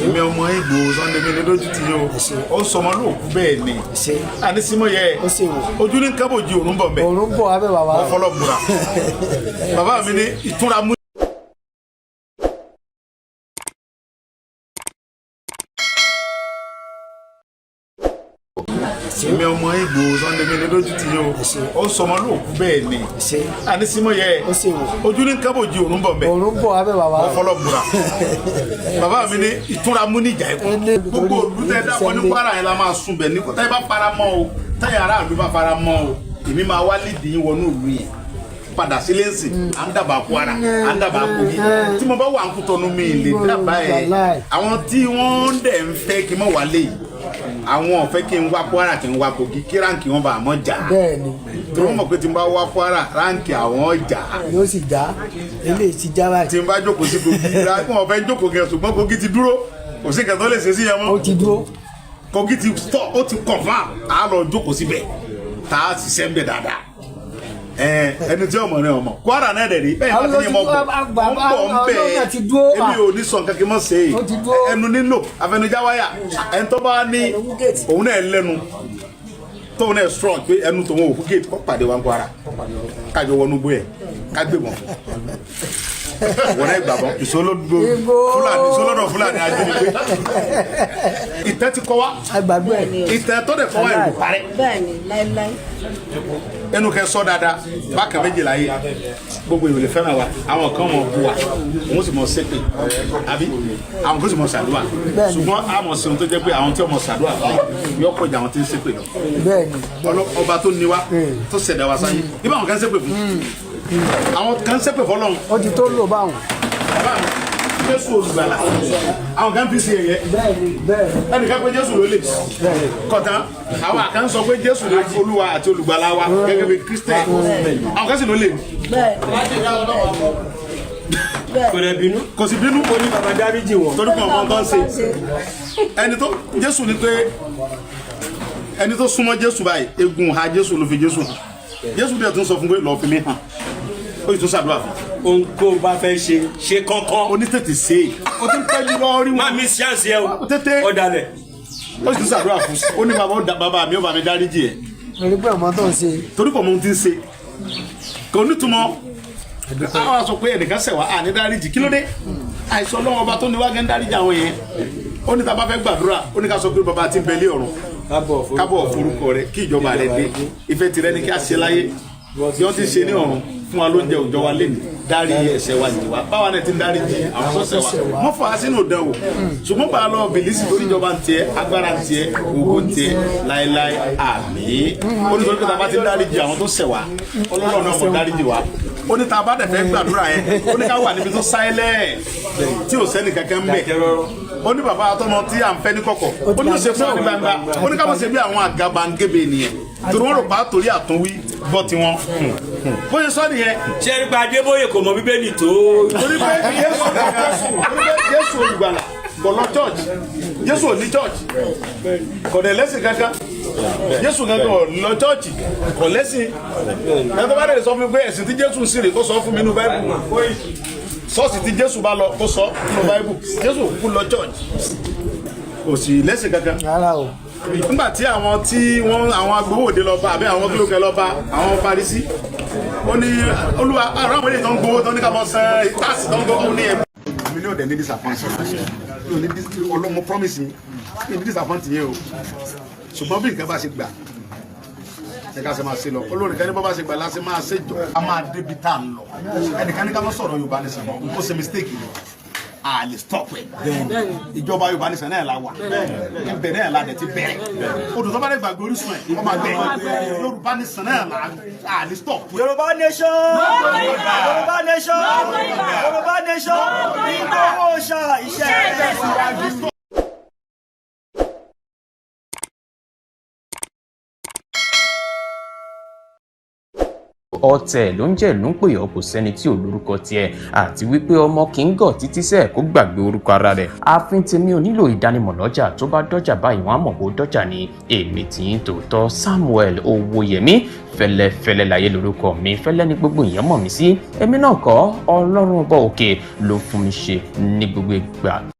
Èmi ọmọ Ìgbò Sunday mi ní lójú ti yín o. Ó sọmọ lóòkú bẹ́ẹ̀ ni. Àní símọ́ yẹ. Ó sì wò. Ojú ní kábòjì òrùn bọ̀ mbẹ́. Òrùn bọ̀ abẹ́ bàbá. Mo fọlọ́ búra. Bàbá mi ní ìtúnra mú. Èmi ọmọ Ìgbò Sunday mi ní lójú ti yín o. Ó sọmọ lóòkú bẹ́ẹ̀ ni. Àní símọ́ yẹ. Ó sì wò. Ojú ní kábòjì òrùn bọ̀ mbẹ́. Òrùn bọ̀ abẹ́ bàbá. Mo fọlọ́ búra. Bàbá mi ní ìtúnra mú níjà ẹ̀kọ́. Gbogbo olùtẹ̀ dàpọ̀ ní Kwara yẹn la máa sùn bẹ̀ ní tẹ́ bá fara mọ́ o, tẹ́ aráàlú bá fara mọ́ o, èmi máa wá lídìí yín wọnú ìlú yẹn padà sílé ńsìn. À ń dábàá Kwara, à ń dábàá Kogi. Tí mo bá wà ń Kútọ́nù, mi lè dábàá ẹ̀. Àwọn tí wọ́n dẹ̀ ń fẹ́ kí n mọ̀ wálé yìí, àwọn ò fẹ́ kí n wá Kwara, kí n wá Kogi, kí rank wọn bá àmọ́ jà. Tí wọ́n mọ̀ pé tí n bá wá Kwara, rank àwọn jà. Yóò sì já, eléyìí ti já báyìí. Tí n bá jókòó sí Kogi, wọn fẹ́ jókòó gẹ̀, ṣùgbọ́n Kogi ti dúró, kò sí nǹkan tó lè ṣe sí yẹn mọ́. Ó ti dúró. Kogi ti stop, ó ti confirm. A lọ jókòó síbẹ̀, tá a ṣiṣẹ́ ń bẹ̀ dáadáa. Ẹni tí ọmọ rẹ ọmọ Kwara náà dẹ̀ rí bẹ́ẹ̀ bá ti ní ọmọ bọ̀ ń bọ̀ ń bẹ̀. Èmi ò ní sọ nǹkan kí n mọ̀ ṣe é. Ẹnu nílò àfẹnujáwáyà. Ẹni tó bá ní òun náà lẹ́nu, tóun náà strong pé ẹnu tòun ò fún gate, kó pàdé wa ń Kwara, kájọ wọnú bóyẹ, ká gbé wọn wọn náà gbàgbọ́ ìṣolódò Fúlàní, ìṣolódò Fúlàní ajínigbé. Ìtẹ́ ti kọ́ wa. Ìtẹ́ tó dẹ̀ kọ́ wa ìlú parẹ́. Bẹ́ẹ̀ni, láíláí. Ẹnu kẹ sọ dáadáa bákan méjìlá yìí, gbogbo ìwòlè fẹ́ràn wa. Àwọn kan mọ̀ bu wa, òun sì mọ̀ ṣépè, àbí àwọn kan sì mọ̀ ṣàdúrà, ṣùgbọ́n a mọ̀ ṣe ohun tó jẹ́ pé àwọn tí wọ́n mọ̀ ṣàdúrà fún yọ kọjá àwọn tí ń ṣépè lọ. Ọba tó ní wa, tó ṣẹ̀dá wa sáyé, ibà àwọn kan ṣépè fún, àwọn kan ṣépè fọlọ́run. Ó ti tó lò báwọn. Bàbá mi, Jésù olùgbàlà, àwọn kan fi ṣe ẹ̀yẹ. Ẹnìkan pé Jésù ló lè kọ̀tán, àwọn kan sọ pé Jésù ló Olúwa àti olùgbàlà wa gẹ́gẹ́ bí Christian, àwọn kan sì ló lè. Kò lè bínú. Kò sì bínú. Ó ní bàbá dáríjì wọn. Torí kan ọmọ tó ń ṣe ẹni tó Jésù ni pé ẹni tó súnmọ́ Jésù báyìí, egun ha Jésù ló fi Jésù hàn. Jésù dẹ̀ tún sọ fún pé lọ́ọ́ fi mí hàn, ó sì tún ṣàdúrà fún. Ohun kó o bá fẹ́ ṣe, ṣe kánkán. Ó ní tètè ṣe é, ó ti ń pẹ́ jù lọ rí wọn. Má mi ṣáàṣì ẹ o. Tètè. Ọ̀dàlẹ̀. Ó sì tún ṣàdúrà fún, ó ní bàbá mi ó bá mi dáríjì ẹ̀. Torí pé ọmọ tó ń ṣe. Torí kò mọ ohun tí ń ṣe, kò nítumọ̀. Àwọn sọ pé ẹnìkan ṣẹ̀ wá, àní dáríjì, kí ló dé? Àìsàn Ọlọ́run ọba tó ní wá gẹ́ ń dáríjì àwọn yẹn. Ó ní tá a bá fẹ́ gbàdúrà, ó ní ká sọ pé bàbá ti ń bẹ lé ọ̀run, kábọ̀ forúkọ rẹ, kí ìjọba rẹ dé, ìfẹ́ tirẹ̀ ní kí a ṣe láyé bí wọ́n ti ṣe ní ọ̀run. Fún wa lóúnjẹ òòjọ́ wa lé ní, dárí ẹ̀ṣẹ̀ wa jì wá báwa náà ti ń dárí jì àwọn sọ́sẹ̀ wa, wọ́n fà á sínú ìdánwò, ṣùgbọ́n bá a lọ bìlísì, torí ìjọba ń tiẹ̀, agbára ń tiẹ̀, ògo ń tiẹ̀ láéláé, àmín. Ó ní torí pé tá a bá ti ń dárí jì àwọn tó ṣẹ̀ wá, Ọlọ́run náà mọ̀ dárí jì wá. Ó ní tá a bá dẹ̀ fẹ́ gbàdúrà yẹn, ó ní ká wà níbi tó sáílẹ̀ tí ò sẹ́ni kankan ń bẹ̀. Ó ní bàbá àtọmọ tí à ń fẹ́ ní kọ̀kọ̀, ó ní ó ṣe fún ọ ní gbangba. Ó ní ká mọ̀ ṣe bí àwọn àgàbàǹgebè nìyẹn, torí wọ́n rò pa torí àtúnwí gbọ́ tiwọn. Bó ṣe sọ nìyẹn. Ṣé nípa Adébóyè kò mọ Bíbélì tó. Torí pé Jésù, torí pé Jésù olùgbàlà kò lọ church. Jésù ò ní church, kò dẹ̀ lẹ́sìn kankan. Jésù kankan ò lọ church, kò lẹ́sìn. Ẹni tó bá dẹ̀ sọ fún mi pé ẹ̀sìn tí Jésù ń sìn rè, kó sọ fún mi nínú Báíbù. Ṣọ́ọ̀ṣì tí Jésù bá lọ, kó sọ nínú Báíbù. Jésù kúkú lọ church, kò sì lẹ́sìn kankan. Rárá o. Nígbà tí àwọn tí wọ́n àwọn agbowóde lọ bá, àbí àwọn kílókè lọ bá, àwọn Farisí, ó ní Olúwa, àwọn àwọn ènìyàn tó ń gbowó tó ní ká mọ san tax tó ń gbowó ní ẹ̀. Mi ní ọ̀dẹ̀ ní disappoint mi ò ní ọlọ́mọ promise mi, mi ní disappoint yẹn o. Ṣùgbọ́n bí nǹkan bá ṣe gbà ẹ ká ṣe máa ṣe lọ, olórin kan ní bọ́ bá ṣe gbà láṣẹ máa ṣe jọ. A máa débi tá à ń lọ. Ẹnìkan ní ká má sọ̀rọ̀ Yorùbá ní sàmọ́, ó ṣe mistake ni. A lè stop ẹ. Ìjọba Yorùbá ní sàn náà la wà, ibẹ̀ náà la dẹ̀ ti bẹ̀rẹ̀. Odò tó bá dẹ̀ gbàgbé orísun ẹ̀, wọ́n máa gbẹ. Yorùbá ní sàn náà la, a lè stop. Yorùbá nation, Yorùbá nation, Yorùbá nation, Ìgbòho ṣá iṣẹ́ tẹ̀síwájú. Ọ̀tẹ̀ ló ń jẹ́ ìlú ń pè ọ́, kò sẹ́ni tí ò lórúkọ tiẹ̀, àti wípé ọmọ kì í gọ̀ títí sẹ́ẹ̀ kó gbàgbé orúkọ ara rẹ̀. Ààfin tèmi ò nílò ìdánimọ̀ lọ́jà, tó bá dọ́jà báyìí wọ́n á mọ̀ bó dọ́jà ni. Èmi tí ń tòótọ́ Samuel Owóyẹmí, fẹ́lẹ́fẹ́lẹ́ láyé lórúkọ mi, fẹ́lẹ́ ní gbogbo èèyàn mọ̀ mí sí. Èmi náà kọ́, Ọlọ́run ọba òkè ló fún mi ṣe ní gbogbo ìgbà.